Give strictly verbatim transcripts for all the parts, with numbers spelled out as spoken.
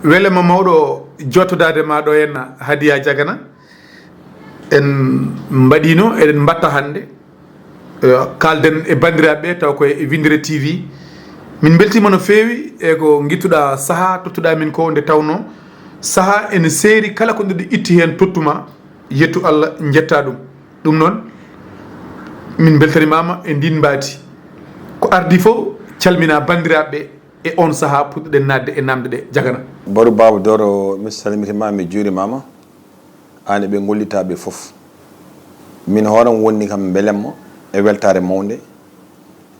Wele ma mawɗo jottodaade ma ɗo henna Hadiya Jagana. En mbaɗino, eɗen mbatta hannde. Eh, kaalden e banndiraaɓe ɓe taw koye Winndere T V. Min mbeltiima no feewi e ko ngittuɗaa sahaa, tottuɗaa min ko nde tawnoo sahaa ene seeri kala ko nde itti heen tottuma, yettu Allah, njetta ɗum. Ɗum noon, min mbeltanimaama e ndin mbaadi. Ko ardi fof, calmina banndiraaɓe ɓe e on sahaa puɗɗuɗen naatde e naamnde ɗe Jagana. Baru Baaba Doro, mi salmitiima, mi juurimaama. Aan e ɓe ngollitaaɓe fof. Min hooram wonni kam mbelemma e weltaare mawnde.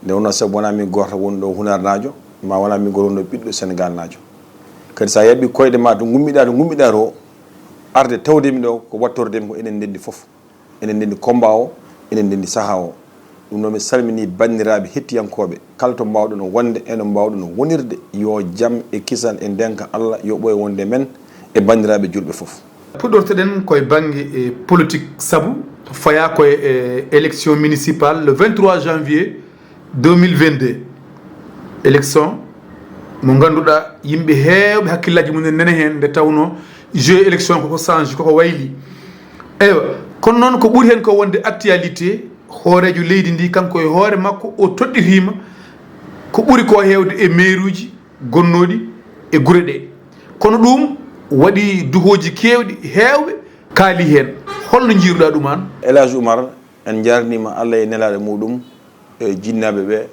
Nde wonno sabu wonaa min gooto woni ɗo Hunarnaajo, ma wonaa min gooto woni ɗo ɓiɗɗo Senegaalnaajo. Kadi so a yaɓi koyɗe ma to ngummiɗaa, to ngummiɗaa to, arde tawde mi ɗo ko wattorde mi ko enen ndenndi fof. Enen ndenndi combat o, enen ndenndi sahaa o. Ɗum noon mi salmini banndiraaɓe hettiyankooɓe, kala to mbaawɗon wonde e no mbaawɗon wonirde, yo jam e kisal e ndeenka Allah yo ɓooy wonde men e banndiraaɓe juulɓe fof. Puɗɗortoɗen koye bannge e politique, sabu fayaa koye e élection municipale le vingt-trois janvier deux mille vingt-deux. Élection mo ngannduɗaa yimɓe heewɓe hakkillaaji mum en nene heen, nde tawnoo jeu élection koko change, koko wayli. Eywa, kono noon ko ɓuri heen ko wonde actualité, hooreejo leydi ndi kanko e hoore makko o toɗɗitiima ko ɓuri ko heewde e meeruuji gonnooɗi e gure ɗe. Kono ɗum waɗi duhooji keewɗi, heewɓe kaali heen. Holno njiiruɗaa ɗum aan? El Hadj Oumar, en njaarniima Allah e nelaaɗo muɗum e jinnaaɓe ɓe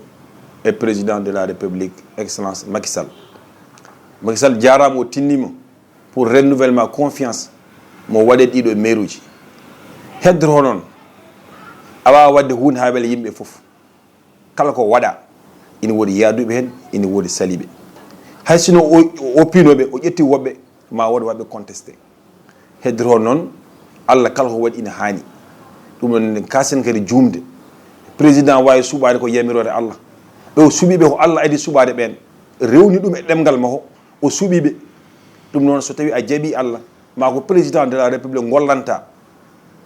e Président de la République, Excellence Macky Sall. Macky Sall jaaraama, o tinniima pour renouvellement confiance mo waɗe ɗiɗo meeruuji. Heddoro noon, a waawaa waɗde huunde haa wela yimɓe fof. Kala ko waɗaa, ina woodi yaaduɓe heen, ina woodi saliiɓe. Hay sinno o, o oppiino ɓe, o ƴetti woɓɓe, ma wood waɗɓe contesté. Heddoro noon, Allah kala ko waɗi ina haani. Ɗum noon, en kaasen kadi juumde. Président waawi suɓaade ko yamiroore Allah. Ɓe o suɓi ɓe ko Allah adii suɓaade ɓeen. Rewni ɗum e ɗemngal makko, o suɓi ɓe. Ɗum noon, so tawii a jaɓii Allah, ma ko Président de la République ngollanta,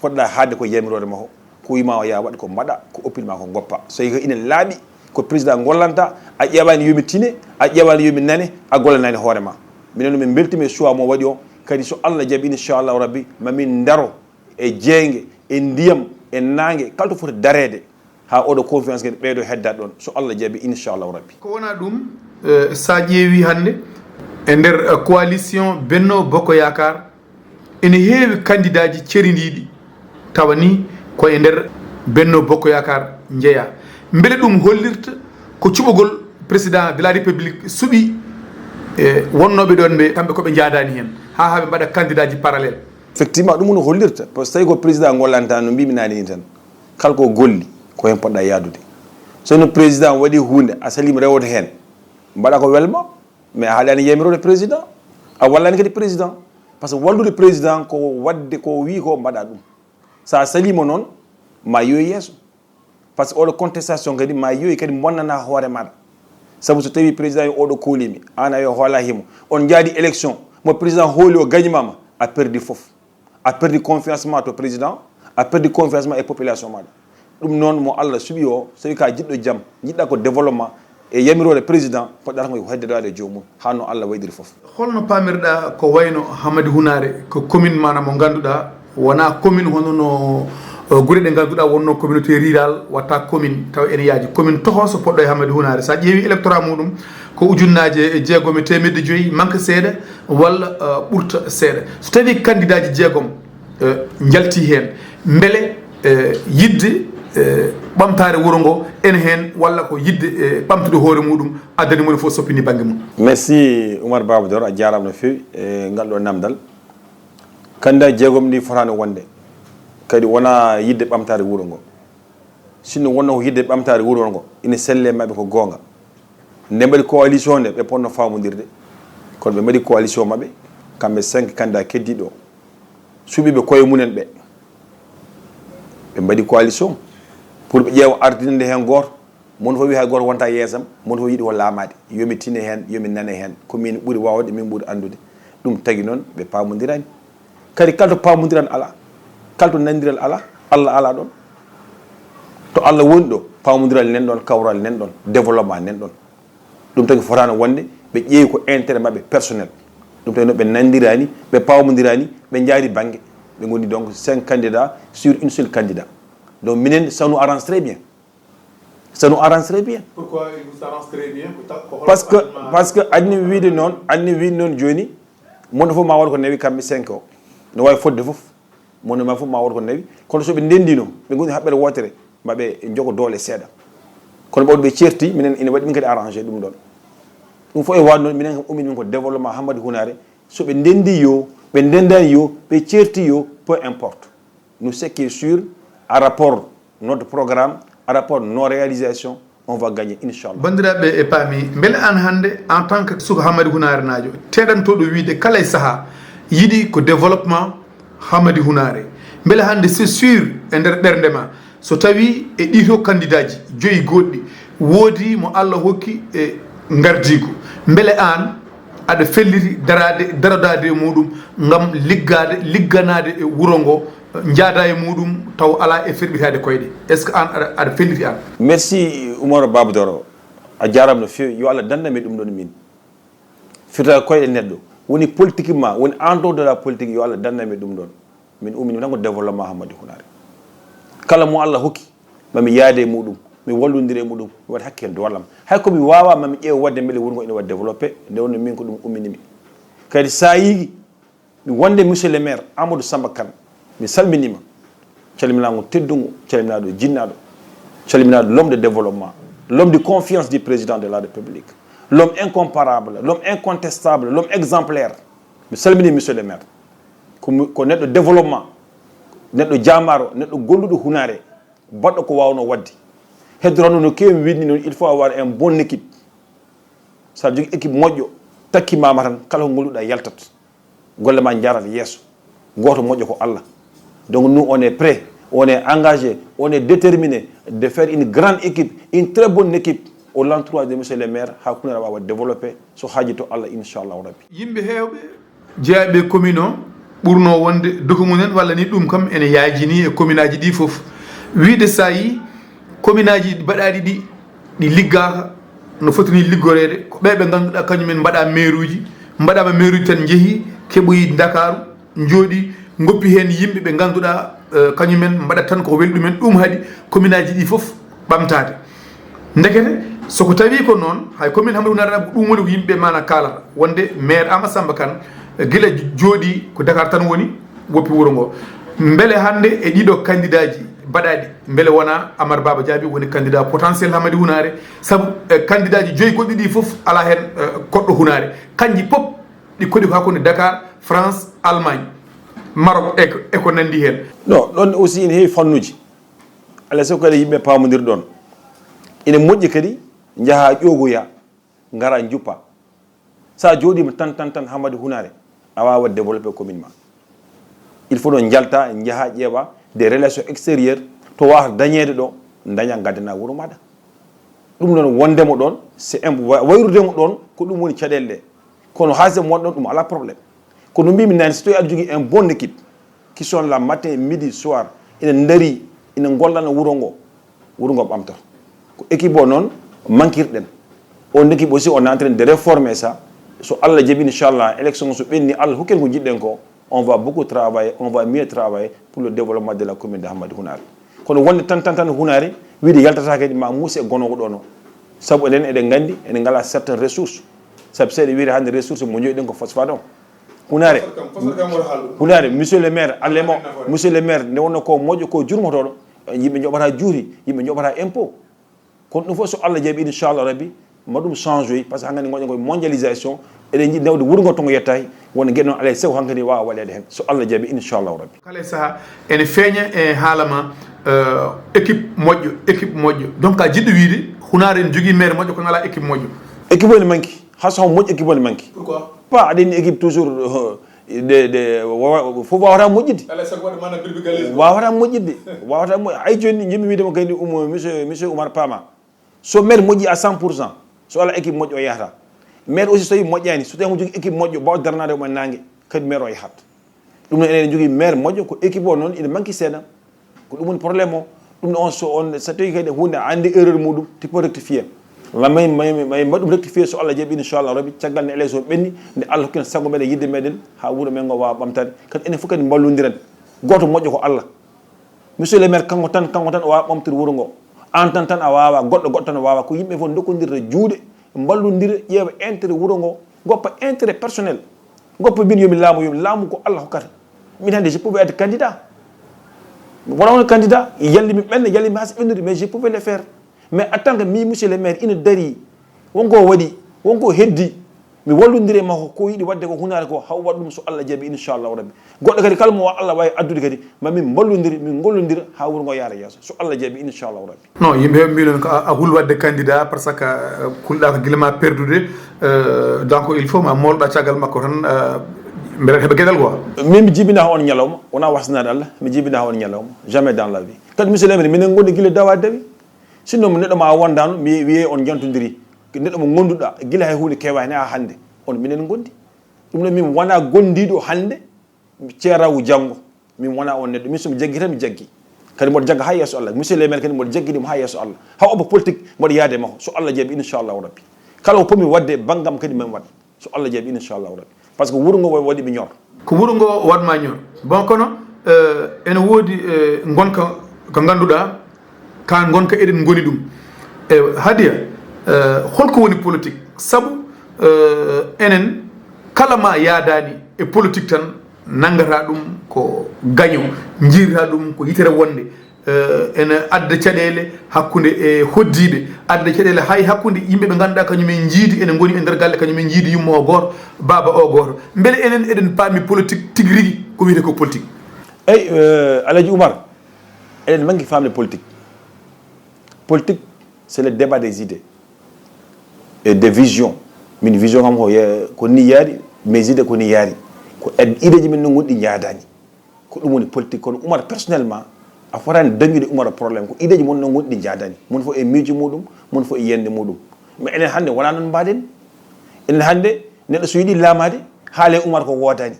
poɗɗa haadde ko yamiroore makko. Ko wiima o yaa waɗ ko mbaɗa, ko oppil ma ko ngoppa. So tawi ko ina laaɓi, ko président ngollanta, a ƴeewaani yo mi tine, a ƴeewaani yo mi nane, a gollanaani hoore ma. Minen min mbeltiima e choix mo waɗi o, kadi so Allah jaɓi, inchallahu rabbi, ma min ndaro e jeynge, e ndiyam, e naange, kala to foti dareede, haa oɗo confiance kadi ɓeydo heddat ɗon, so Allah jaɓi, inchallahu rabbi. Ko wonaa ɗum, eh, so a ƴeewi hannde e nder, eh, coalition Benno Bokk Yaakaar, ene heewi kandidaaji cerindiiɗi, tawa ni ko e nder Benno Bokk Yaakaar njeyaa. Mbele ɗum hollirta ko cuɓogol Président de la République suɓi, e wonnooɓe ɗoon ɓe, kamɓe ko ɓe njaadaani heen, haa, haa ɓe mbaɗa kandidaaji parallèle? Effectivement, ɗum no hollirta, par ce que tawi ko président ngollanta no mbiimi naane ni tan, kala ko golli, ko heen poɗɗa yaadude. So no président waɗi huunde, a saliima rewoto heen, mbaɗa ko welma, mais a haɗaani yamiroore président, a wallaani kadi président. Par ce que wallude président ko waɗde ko wii ko mbaɗa ɗum. So a saliima noon, ma yowi yeeso. Par ce que oɗo contestation kadi ma yowi kadi bonnana hoore maɗa. Sabu so tawi président yo oɗo koolimi, an a yo hoolaaki mo. On njaadi élection, mo président hooli o gañimaama, a perdi fof. A perdi confiance ma to président, a perdi confiance ma e population maɗa. Ɗum noon mo Allah suɓi o, so tawi ka jiɗɗo jam, jiɗɗa ko développement e yamiroore président, poɗɗata ko heddodaade e joomum, haa no Allah waydiri fof. Holno paamirɗa ko wayno Hamadi Hunaare, ko commune maanaam mo ngannduɗaa wonaa commune hono no, eh, gure ɗe ngannduɗaa wonno communauté rural watta commune tawa ene yaaji commune tohoso poɗɗo e Hamadi Hunaare. So a ƴeewi électorat muɗum ko ujunnaaje jeegom e teemedde joyi manque seeɗa walla, eh, ɓurta seeɗa. So tawi candidat ji jeegom, eh, njalti heen, mbele, eh, yiɗde, eh, ɓamtaare wuro ngo ene heen walla ko yiɗde, eh, ɓamtude hoore muɗum addani moni fof soppini bannge mum? Merci Oumar Baba Dior, a jaaraama no feewi e ngal ɗo namdal. Candidat jeegom ɗi fotaani wonde, kadi wonaa yiɗde ɓamtaare wuro ngo. Sinno wonno ko yiɗde ɓamtaare wuro ngo, ina selle maɓɓe ko goonga. Nde mbaɗi coalition nde, ɓe ponno faamondirde. Kono ɓe mbaɗi coalition maɓɓe, kamɓe cinq candidat keddiiɗo, suɓiiɓe koye mumen ɓe. Ɓe mbaɗi coalition pour ɓe ƴeewa ardinde heen gooto. Mon fof wi hay gooto wonta yeesam, mon fof yiɗi ko laamaade. Yo mi tine heen, yo mi nane heen. Ko min ɓuri waawde, min ɓuri anndude. Ɗum tagi noon ɓe paamondirani. Kadi kala to paamondiral alaa, kala to nanndiral alaa, Allah alaa ɗoon. To Allah woni ɗo, paamondiral nan ɗoon, kawral nan ɗoon, développement nan ɗoon. Ɗum tagi fotaano wonde ɓe ƴeewi ko intérêt maɓɓe personnel. Ɗum tagi no ɓe nandirani, ɓe pawmondirani, ɓe njaari bannge. Ɓe ngoni donc cinq candidats sur une seule candidat. Donc minen, ça nous arrange très bien. Ça nous arrange très bien. Pourquoi il vous arrange très bien? Ko ta- ko hol- Parce que, parce que adni wiide noon, adni wiide noon jooni, mono fof ma waɗ ko nawi kamɓe cinq o. No wawi fodde fof. Mono ma fof ma waɗ ko nawi. Kono so ɓe ndendino, ɓe ngoni haɓɓere wootere, ma ɓe jogo doole seeɗa. Kono ɓawɗo ɓe ceerti, minen ina waɗi min kadi arrangé ɗum ɗon. Ɗum fof e waɗ noon, minen kam ummini min ko développement Hammadi Hunare. So ɓe ndendi yo, ɓe ndendani yo, ɓe ceerti yo, peu importe. Nous, ce qui est sûr, à rapport notre programme, à rapport nos réalisations, on va gagner, inchallah. Banndiraaɓe e paami, mbele aan hannde en tant que suka Hammadi Hunaare naajo, teeɗantooɗo wiide kala e sahaa yiɗi ko développement Hammadi Hunaare, mbele hannde c'est sûr e nder ɓernde ma, so tawii e ɗiito kandidaaji joyi goɗɗi, woodi mo Allah hokki e ngardiigu, mbele aan aɗa felliti daraade, darodaade e muuɗum ngam liggaade, ligganaade e wuro ngo, njaada e muuɗum taw alaa e ferɓitaade koyɗe? Est ce que aan aɗa, aɗa felliti aan? Merci Oumar Babou Doro, a jaaraama no feewi, yo Allah danndam e ɗum ɗon min. Firtaade koyɗe neɗɗo, woni politiquement, woni en dehors de la politique, yo Allah danndam e ɗum ɗon. Min ummini tan ko développement Hammadi Hunaare. Kala mo Allah hokki, mami yaade e muɗum, mi wallondira e muɗum, mi waɗa hakke heen doolam. Hay ko mi waawaa, mami ƴeew waɗde mbele wuro ngo ina waɗa développé, nde wonno min ko ɗum ummini mi. Kadi so a yii mi wonde monsieur le maire Amadou Samba Kane, mi salminiima. Calminaango teddungo, calminaaɗo jinnaaɗo, calminaaɗo l'homme de développement, l'homme de confiance du président de la République, l'homme incomparable, l'homme incontestable, l'homme exemplaire. Mi salmini monsieur le maire. Ko mi- ko neɗɗo développement, neɗɗo jaamaaro, neɗɗo golluɗo hunaare, baɗɗo ko waawnoo waɗde. Heddoranno no keewi wiɗni noon, il faut avoir un bon équipe. So aɗa jogii équipe moƴƴo, takkimaama tan, kala ko ngolluɗaa yaltat. Golle ma njaarat yeeso. Gooto moƴƴo ko Allah. Donc nous, on est prêt, on est engagé, on est déterminé de faire une grande équipe, une très bonne équipe au l'entourage de monsieur le maire, haa Hunaare waawa développé so haajii to Allah, inchallahu rabbi. Yimɓe heewɓe jeyaaɓe e commune o ɓurnoo wonde doki mumen walla ni ɗum kam ene yaajini e commune aji ɗi fof. Wiide so a yii commune aji baɗaaɗi ɗi, ɗi liggaaka no foti ni liggoreede, ko ɓe ɓe ngannduɗaa kañumen mbaɗaa maire uji, mbaɗaama maire uji tan njehi keɓoyi Ndakaaru, njooɗi, ngoppi heen yimɓe ɓe ngannduɗaa eh, kañumen mbaɗat tan koko weli ɗumen. Ɗum haɗi commune aji ɗi fof ɓamtaade. Ndekete soko tawi ko noon, hay commune Hammadi Hunaare ko ɗum woni ko yimɓe maana kaalata, wonde maire Amadou Samba Kane, eh, gila jooɗi ko Dakar tan woni, woppi wuro ngo. Mbele hannde e ɗiɗo candidat ji baɗaaɗi, mbele wona Amar Baba Diaby woni candidat potentiel Hammadi Hunaare? Sabu e candidat ji joyi goɗɗi ɗi fof alaa heen eh, koɗɗo Hunaare. Kanji pop ɗi koɗi ko hakkunde Dakar, France, Allemagne, Maroc e ko- e ko nanndi heen. Non, ɗon aussi ene heewi fannuuji. Alaa e sago kadi yimɓe paamondir ɗon. Ene moƴƴi kadi njaha ƴoogoya, ngara njuppa. So a jooɗiima tan tan tan Hammadi Hunaare, a waawat développé commune ma. Il faut ɗo njalta, njaha ƴeewa des relations extérieures, to waawata dañeede ɗo, daña ngaddana wuro maɗa. Ɗum noon wondemo ɗon, c'est un- wa- wayrudemo ɗon, ko ɗum woni caɗeele ɗe. Kono haysde mo waɗ ɗon, ɗum alaa problème. Kono mbimi nani, so tawi aɗa jogii un bon équipe, qui sont là matin, midi, soir, ina ndari, ina gollana wuro ngo, wuro ngo ɓamtoto. Ko équipe o noon mankirɗen. On équipe aussi, on est en train de réformer ça. So Allah jaɓi, inchallah, élection o so ɓenni, Allah hokken ko njiɗɗen ko, on va beaucoup travailler, on va mieux travailler pour le développement de la commune de Hammadi Hunaare. Kono wonde tan tan tan Hunaare, wiide yaltata kadi ma muuse e gonogo ɗo no. Sabu enen eɗen nganndi, eɗen ngala certaines ressources. Sabu seeɗa wiide hannde ressource mo jogiɗen ko phosphate o. Hunaare, Hunaare, monsieur le maire, allemo, monsieur le maire, nde wonno ko moƴƴo, ko jurmotoɗo, yimɓe joɓata juuti, yimɓe joɓata impôt. Kono ɗum fof so Allah jaɓi, inchallah rabbi, ma ɗum change oy, par ce que hankadi goɗɗen koye mondialisation, eɗen jiɗi nawde wuro ngo to ngo yettaaki, wona gueɗe noon alay sago hankadi wawa waɗede hen, so Allah jaɓi, inchallah rabbi. Kala e saha ene feeña e haala ma, eh, équipe moƴƴo, équipe moƴƴo. Donc a jiɗɗo wiide Hunaare ene jogii maire moƴƴo kono alaa équipe moƴƴo. Équipe o ene manque, hay so hamo moƴƴi équipe o ene manque. Pourquoi? Pas aɗa andi équipe toujours de de fof wawata moƴƴidde. Alay sago waɗa mana bilbi galise. Wawata moƴƴidde. Wawata moƴ ay joni jimmi wiide mo kadi umo monsieur monsieur Oumar Pama. So maire moƴƴi à cent pour cent, so alaa équipe moƴƴo o yahata. Maire aussi so tawi moƴƴani, so tawi mo jogui équipe moƴƴo bawa darnade mo e nangue, kadi maire o yahat. Ɗum noon enen jogui maire moƴƴo, ko équipe o noon ina manque seeɗa. Ko ɗum woni problème o. Ɗum noon so on so tawi kadi hunde a andi erreur muɗum, tu peux rectifier. Ma may may may mbaɗ ɗum rectifié so Allah jaɓi, inchallah rabbi. Caggal nde élection ɓenni, nde Allah hokkina sago meɗen, yidde meɗen, ha wuuro men ngo wawa ɓamtade. Kadi enen fof kadi mballodiren. Goto moƴƴo ko Allah. Monsieur le maire, kanko tan, kanko tan o wawa ɓamtude wuuro ngo. An tan tan a wawa, goɗɗo goɗɗo tan wawa. Ko yimɓe fof dokkodirta juuɗe, mballodira, ƴeewa intérêt wuuro ngo, goppa intérêt personnel, goppa mbin yomi laamu, yomi laamu ko Allah hokkata. Min hannde je pouvais être candidat. Wala won candidat, yalli mi ɓenna, yalli mi has ɓennude, mais je pouvais le faire. Mais en tant que mi monsieur le maire ina dari, wonko waɗi, wonko heddi, mi wallodiri e makko, ko yiɗi waɗde ko hunaare ko, haw waɗ ɗum so Allah jaɓi, inchallahu rabbi. Goɗɗo kadi kala mo Allah wawi addude kadi, ma min mballodiri, min gollodira ha wuuro ngo yaara yeeso so Allah jaɓi, inchallahu rabbi. Non, yimɓe heɓe mbi noon ko a a hul waɗde candidat par ce que, euh, kulɗa ko gila ma perdude. Euh, donc il faut ma molɗa caggal makko tan, euh, mbeɗa heɓa gueɗal quoi. Min mi jibina on ñalawma, wona wasanaade Allah, mi jibina on ñalawma, jamais dans la vie. Kadi monsieur le maire, minen gondi gila dawa dawi. Sinno mo neɗɗo ma a wondano, mi wiye on jantodiri. Neɗɗo mo gonduɗa gila hay hunde kewani ha hannde, on minen gondi. Ɗum noon min wona gondiɗo hannde, ceerawu janngo. Min wona on neɗɗo, min somi jaggi tan mi jaggi. Kadi mboɗo jagga ha yeeso Allah, monsieur le maire kadi mboɗo jaggi ɗum ha yeeso Allah. Haw obo politique mboɗo yaade makko so Allah jaɓi, inchallahu rabbi. Kala ko pomi wadde banggam kadi min waɗa so Allah jaɓi, inchallahu rabbi. Par ce que wuuro ngo waɗi mi ñor. Ko wuuro ngo waɗma ñor. Bon, kono, euh, ene woodi, euh, gonka ko ganduɗa ka gonka eɗen ngoni ɗum. E hadiya, euh, holko woni politique? Sabu, euh, enen kala ma yaadani e politique tan nanngata ɗum ko gaño, jiirta ɗum ko yitere wonde. Eh, ene adda caɗeele hakkunde e hoddiiɓe, adda caɗeele hay hakkunde yimɓe ɓe ngannduɗaa kañum en njiidi ene ngoni e nder galle, kañum en njiidi yumma o gooto, baaba o gooto. Mbele enen eɗen paami politique tigi rigi, ko wiyetee ko politique? Eyi, eh, Alaji Oumar, eɗen manngi faamde politique. Politique, c'est le débat des idées et des visions. Min vision kam ko ye- ko ni yaari, mes idées ko ni yaari. Ko ed- idée ji min no ngonɗi njaadaani. Ko ɗum woni politique. Kono Oumar personnellement, a fotaani dañude Oumar problème. Ko idée ji mon no ngonɗi njaadaani. Mon fof e miijo muɗum, mon fof e yiyannde muɗum. Mais enen hannde wonaa noon mbaɗen. Enen hannde neɗɗo so yiɗi laamaade, haale Oumar ko woodaani.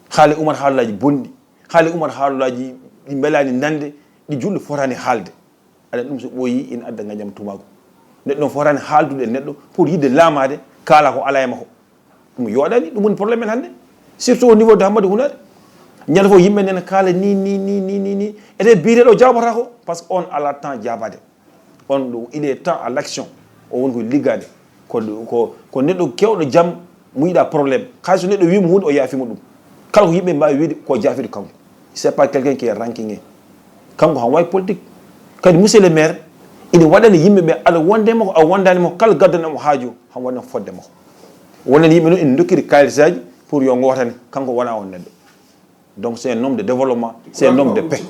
Haale Oumar haalolaaji bonɗi. Haale Oumar haalolaaji ɗi mbelaani nande, ɗi julɗo fotaani haalde. Aɗa ɗum so ɓooyi ina adda ngañam tumaako. Neɗɗo noon fotaani haaldude e neɗɗo pour yiɗde laamaade, kaala ko alaa e makko. Ɗum yooɗaani, ɗum woni problème en hannde. Surtout au niveau de Hammadou Hunaare. Ñande fof yimɓe nena kaala ni, ni, ni, ni, ni, ni. Ete biyeteeɗo o jaabotaako, par ce que on alaa temps jaabaade. On ɗo, il est temps à l'action. O woni ko liggaade. Ko, ko, ko neɗɗo keewɗo jam, mo yiɗa problème. Hay so neɗɗo wiima huunde, o yaafima ɗum. Kala ko yimɓe mbaawi wiide, ko jaafiiɗo kanko. C'est pas quelqu'un qui est rancunier. Kanko han wawi politique. Kadi monsieur le maire, ina waɗani yimɓe ɓe, aɗa wonde makko, a wondani makko, kala gaddanɗo mo haaju, han waɗan fodde makko. Wonani yimɓe noon ina dokkiri kaalisaji pour yo ngootane, kanko wona on neɗɗo. Donc c'est un homme de développement, c'est un homme de paix.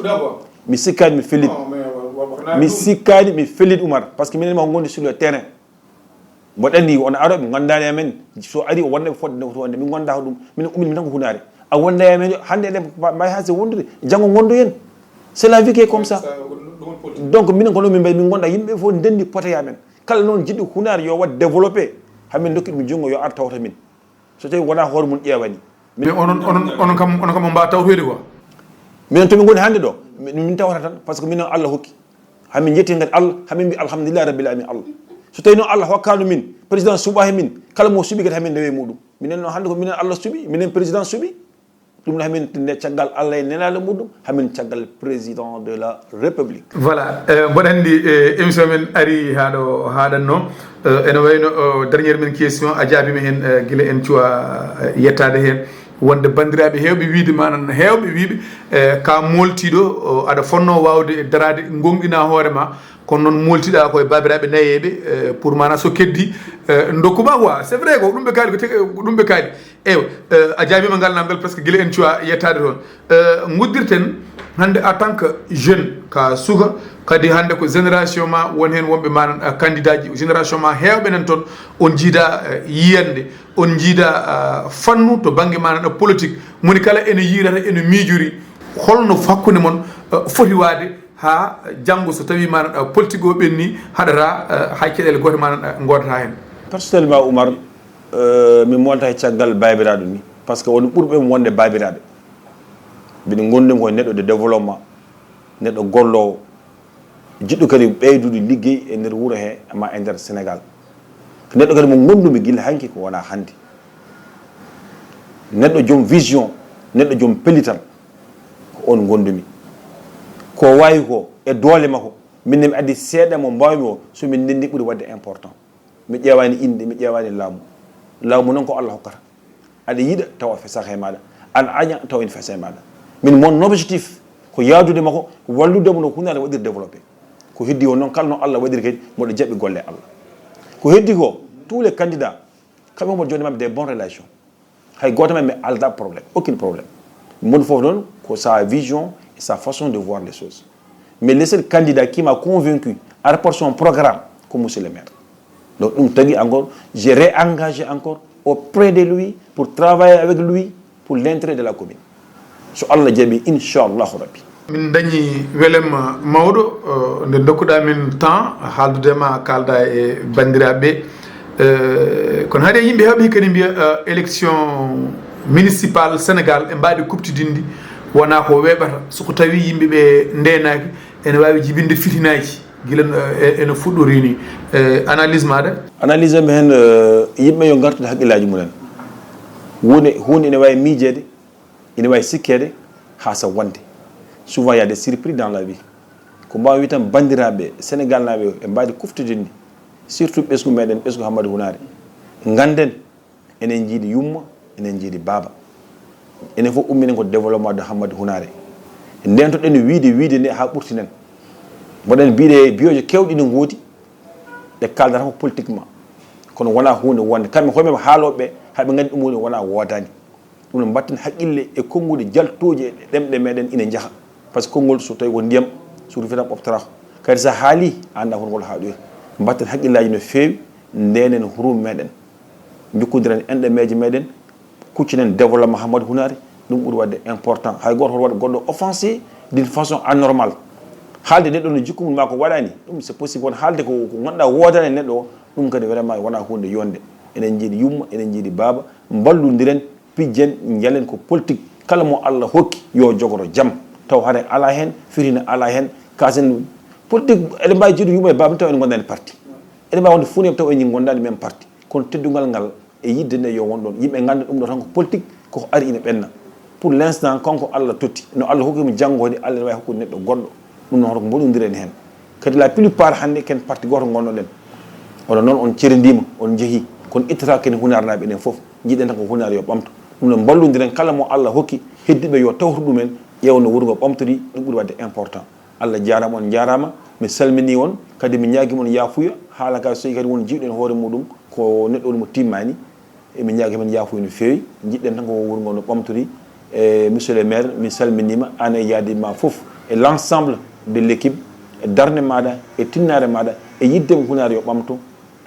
Mi sikkaani mi fellit. Mi sikkaani mi fellit Oumar, par ce que minen makko gondi sur le terrain. Mboɗo anndi won arooɓe nganndaani amen, so ari o wonde fodde ko to wonde, min ngannda ko ɗum. Min ummini tan ko hunaare. A wonda e amen hannde eɗen mbawi haalde wondude, janngo ngondoyen. C'est la vie qui est comme ça. Donc minen ko noon min mbayi, min ngonda yimɓe fof ndenndi pote e amen. Kala noon jiɗɗo hunaare yo waɗ développé, hamin dokki ɗum junngo yo ar tawta min. So tawi wona hoore mum ƴeewani. Mais onon onon onon kam onon kam on mbawa tawtoyde quoi? Minen to min ngoni hannde ɗo, min min tawata tan, par ce que minen Allah hokki. Hamin jetti kadi Allah, hamin mbi alhamdulillah rabbil alamin Allah. So tawi noon Allah hokkano min, président suɓaki min, kala mo suɓi kadi hamin ndewe muɗum. Minen noon hannde ko minen Allah suɓi, minen président suɓi. Ɗum ne hamin nde caggal Allah e nelaɗo muɗum, hamin caggal président de la République. Voilà, eh, mboɗo anndi, eh, émission men ari haa ɗo haaɗatno. Eh, ene wayno, eh, dernière men question a jaabima heen, eh, gila en cuwa, eh, yettaade heen. Wonde banndiraaɓe heewɓe wiyde manan heewɓe wiyɓe, eh, ka mooltiiɗo, o, aɗa fonnoo waawde daraade ngonɗina hoore ma, kono noon mooltiɗa ko e baabiraaɓe nayeeɓe, eh, pour mana so keddi, eh, dokkuma quoi. C'est vrai ko ɗum ɓe kaali, ko tigi ko ɗum ɓe kaali. Eywa, eh, a jaabima ngal namdal presque gila en cuwa yettaade toon. Eh, nguddirten hannde en tant que jeune, ka suka, kadi hannde ko génération ma won heen wonɓe manan, eh, candidat ji, génération ma heewɓe nan toon, on jiida, eh, yiyande, on jiida, eh, fannu to bannge manan, eh, politique. Moni kala ene yiirata, ene miijori holno hakkunde mon, eh, foti waade, haa janngo so tawii manan, eh, politique o ɓenni, haɗata, eh, hay caɗeele goote manan, eh, ngoodata heen. Personnellement, Oumar, eh, mi molta e caggal baabiraaɗo ni, par ce que woni ɓurɓe mi wonde baabiraaɓe. Mbiɗo gondi ko neɗɗo de développement, neɗɗo golloowo. Jiɗɗo kadi ɓeydude liggey e nder wuro he, ma e nder Sénégal. Ko neɗɗo kadi mo ngonndumi gila hanki, ko wonaa hannde. Neɗɗo joom vision, neɗɗo joom pellital, ko on ngonndumi. Ko waawi ko e doole makko, min ne mi addi seeɗa mo mbaawmi o, so min ndenndi ɓuri waɗde important. Mi ƴeewaani innde, mi ƴeewaani laamu. Laamu noon ko Allah hokkata. Aɗa yiɗa tawa o fesaaka e maaɗa, aɗa aña tawa ene fesa e maaɗa. Min, mon objectif ko yaadude makko, wallude mo no hunaare waɗiri développé. Ko heddi o noon, kala no Allah waɗiri kadi, mboɗo jaɓi golle Allah. Ko heddi ko, tous les candidats, kamɓe mboɗo jooni maɓɓe des bonnes relations. Hay gooto maɓɓe mi alda problème, aucun problème. Mon fof noon ko sa vision et sa façon de voir les choses. Mais le seul candidat qui m'a convaincu à rapport son programme, ko monsieur le maire. Donc ɗum tagi encore, j'ai réengagé encore auprès de lui pour travailler avec lui pour l'intérêt de la commune. So Allah jaɓi, inchallahu rabbi. Min dañi welema mawɗo, eh, nde dokkuɗa min temps haaldude ma, kalda e bandiraɓe ɓe. Eh, kono haade yimɓe heɓi kadi mbiya, eh, élection municipal Sénégal e mbaɗi kuptidinɗi, wona ko weɓata soko tawi yimɓe ɓe ndenaki, ene wawi jibinde fitinaji gila, eh, ene fuɗɗori ni. Eh, analyse maɗa? Analyse am hen, eh, yimɓe yo gartude haqqillaji mumen. Hunde, hunde ene wawi miijede, ene wawi sikkede, ha sa wonde. Souvent il y a des surpris dans la vie. Ko mbawi wi tan, bandiraɓe Sénégal naɓe e mbaɗi kuftidinɗi, surtout ɓesgu meɗen, ɓesgu Hammadi Hunare. Ganden, enen jiiɗi yumma, enen jiiɗi baaba. Enen fof umminen ko développement de Hammadi Hunare. Ndentoɗen wiide, wiide nde ha ɓurtinen. Mboɗen mbiɗe biyoje kewɗi ne goodi, ɗe kaldata ko politiquement. Kono wona hunde wonde. Kamɓe koye maɓɓe haaloɓe, haɓe gandi ɗum woni wona woodani. Ɗum no mbatten haqqille e konnguɗi jaltooji e ɗemɗe meɗen ina njaha. Par ce que konngol so tawi ko ndiyam, so rufi tan ɓoftata ko. Kadi sa haali, a annda hol ngol haaɗoyta. Mbatten haqqillaji no feewi, ndenen hurum meɗen. Njukkodiren enɗemeeje meɗen, kuccinen développement Hammadi Hunare, ɗum ɓuri waɗde important. Hay gooto hoto waɗ goɗɗo offensé d'une façon anormale. Haalde neɗɗo no jikku mum ma ko waɗani, ɗum c'est possible, kono haalde ko, ko ganduɗa woodani neɗɗo o, ɗum kadi vraiment wona hunde yonde. Enen jiiɗi yumma, enen jiiɗi baaba, mballudiren, pijjen, njalen ko politique. Kala mo Allah hokki yo jogoto jam. Taw hare ala hen, fitina ala hen, kasen politique, eɗen mbawi jiiɗo yumma e baaba taw en gondani parti. Eɗen mbawi wonde fuu ne taw en gondani même parti. Kono teddungal ngal e yidde nde yo won ɗon. Yimɓe ganda ɗum ɗo tan ko politique, koko ari ina ɓenna. Pour l'instant, kanko Allah totti. No Allah hokki mo janngo kadi, Allah ne wawi hokkude neɗɗo goɗɗo. Ɗum noon, hoto ko mboɗodiren heen. Kadi la plupart hannde ken parti gooto ngonnoɗen. Onon noon on ceridima, on jeehi. Kono ittata ken Hunarnaaɓe enen fof. Jiɗen tan ko Hunaare yo ɓamto. Ɗum noon mballodiren kala mo Allah hokki heddiɓe yo tawtu ɗumen, ƴeewa no wuro ngo ɓamtori, ɗum ɓuri wadde important. Allah jaarama, on jaarama. Mi salmini on, kadi mi ñaagima on yaafuya. Haala ka so tawi kadi won jiiɗo en hoore muɗum, ko neɗɗo woni mo timmani. Emin ñaagi men yaafuya no feewi. Jiɗɗen tan ko wuro ngo no ɓamtori. E monsieur le maire, mi salminima an e yaadima fof, e l'ensemble de l'équipe, e darnde maɗa, e tinnaare maɗa, e yidde mo Hunaare yo ɓamto.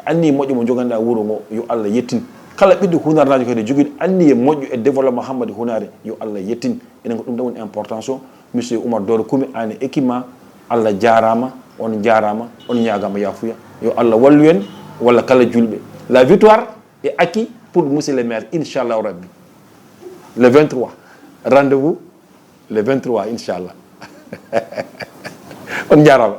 Anni moƴƴo mo joganɗa wuro ngo, yo Allah yettin. Kala ɓiɗɗo Hunarnaajo kadi jogiiɗo anniye moƴƴo e développement Hammadi Hunaare, yo Allah yettin. Enen ko ɗum tan woni importance o. Monsieur Oumar Doro Kumi, an e équipe ma, Allah jaarama, on jaarama, on ñaagama yaafuya. Yo Allah wallu en, walla kala julɓe. La victoire est acquis pour monsieur le maire, inchallahu rabbi. Le vingt-trois, rendez-vous le vingt-trois, inchallah. On jaarama.